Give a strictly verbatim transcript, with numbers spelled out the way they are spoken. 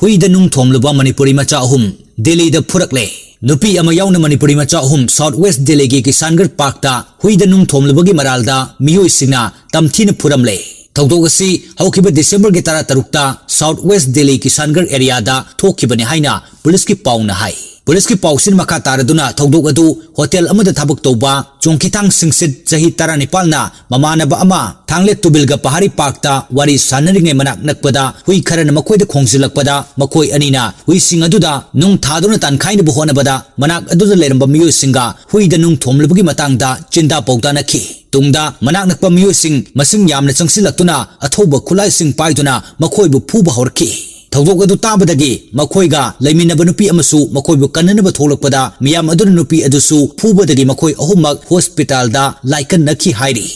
ꯍꯨꯏꯗ ꯅꯨꯡ ꯊꯣꯝꯂꯨꯕ ꯃꯅꯤꯄꯨꯔꯤ ꯃꯆꯥ ꯑꯍꯨꯝ ꯗꯦꯜꯂꯤꯗ ꯐꯨꯔꯛꯂꯦ꯫ ꯅꯨꯄꯤ ꯑꯃ ꯌꯥꯎꯅ ꯃꯅꯤꯄꯨꯔꯤ ꯃꯆꯥ ꯑꯍꯨꯝ ꯁꯥꯎꯠ ꯋꯦꯁ ꯗꯦꯜꯂꯤꯒꯤ ꯀꯤꯁꯥꯟꯒꯔ ꯄꯥꯔꯛꯇ ꯍꯨꯏꯗ ꯅꯨꯡ ꯊꯣꯝꯂꯨꯕꯒꯤ ꯃꯔꯥꯜꯗ ꯃꯤꯑꯣꯏꯁꯤꯡꯅ ꯇꯝꯊꯤꯅ ꯐꯨꯔꯝꯂꯦ꯫ ꯊꯧꯗꯣꯛ ꯑꯁꯤ ꯍꯧꯈꯤꯕ ꯗꯤꯁꯦꯝꯕꯔꯒꯤ ꯇꯔꯥꯇꯔꯨꯛꯇ ꯁꯥꯎꯠ ꯋꯦꯁ ꯗꯦꯜꯂꯤ ꯀꯤꯁꯥꯟꯒꯔ ꯑꯦꯔꯤꯌꯥꯗ ꯊꯣꯛꯈꯤꯕꯅꯤ ꯍꯥꯏꯅ ꯄꯨꯂꯤꯁꯀꯤ ꯄꯥꯎꯅ ꯍꯥꯏ꯫ ꯄꯨꯂꯤꯁꯀꯤ ꯄꯥꯎꯁꯤꯅ ꯃꯈꯥ ꯇꯥꯔꯗꯨꯅ ꯊꯧꯗꯣꯛ ꯑꯗꯨ ꯍꯣꯇꯦꯜ ꯑꯃꯗ ꯊꯕꯛ ꯇꯧꯕ ꯆꯣꯡꯈꯤꯊꯥꯡ ꯁꯤꯡꯁꯤꯠ, ꯆꯍꯤ ꯇꯔꯥꯅꯤꯄꯥꯜꯅ ꯃꯃꯥꯟꯅꯕ ꯑꯃ ꯊꯥꯡꯂꯦꯠ ꯇꯨꯕꯤꯜꯒ ꯄꯍꯥꯔꯤ ꯄꯥꯔꯛꯇ ꯋꯥꯔꯤ ꯁꯥꯟꯅꯔꯤꯉꯩ ꯃꯅꯥꯛ ꯅꯛꯄꯗ ꯍꯨꯏ ꯈꯔꯅ ꯃꯈꯣꯏꯗ ꯈꯣꯡꯖꯤꯜꯂꯛꯄꯗ ꯃꯈꯣꯏ ꯑꯅꯤꯅ ꯍꯨꯏꯁꯤꯡ ꯑꯗꯨꯗ ꯅꯨꯡ ꯊꯥꯗꯨꯅ ꯇꯥꯟꯈꯥꯏꯅꯕ ꯍꯣꯠꯅꯕꯗ ꯃꯅꯥꯛ ꯑꯗꯨꯗ ꯂꯩꯔꯝꯕ ꯃꯤꯑꯣꯏꯁꯤꯡꯒ ꯍꯨꯏꯗ ꯅꯨꯡ ꯊꯣꯝꯂꯨꯕꯒꯤ ꯃꯇꯥꯡꯗ ꯆꯤꯟꯗꯥ ꯄꯥꯎꯗꯥꯅꯈꯤ꯫ ꯇꯨꯡꯗ ꯃꯅꯥꯛ ꯅꯛꯄ ꯃꯤꯑꯣꯏꯁꯤꯡ ꯃꯁꯤꯡ ꯌꯥꯝꯅ ꯆꯪꯁꯤꯜꯂꯛꯇꯨꯅ ꯑꯊꯧꯕ ꯈꯨꯠꯂꯥꯏꯁꯤꯡ ꯄꯥꯏꯗꯨꯅ ꯃꯈꯣꯏꯕꯨ ꯐꯨꯕ ꯍꯧꯔꯛꯈꯤ꯫ ꯊꯧꯗꯣꯛ ꯑꯗꯨ ꯇꯥꯕꯗꯒꯤ ꯃꯈꯣꯏꯒ ꯂꯩꯃꯤꯟꯅꯕ ꯅꯨꯄꯤ ꯑꯃꯁꯨ ꯃꯈꯣꯏꯕꯨ ꯀꯟꯅꯅꯕ ꯊꯣꯛꯂꯛꯄꯗ ꯃꯤꯌꯥꯝ ꯑꯗꯨꯅ ꯅꯨꯄꯤ ꯑꯗꯨꯁꯨ ꯐꯨꯕꯗꯒꯤ ꯃꯈꯣꯏ ꯑꯍꯨꯝꯃꯛ ꯍꯣꯁꯄꯤꯇꯥꯜꯗ ꯂꯥꯏꯀꯠꯅꯈꯤ ꯍꯥꯏꯔꯤ꯫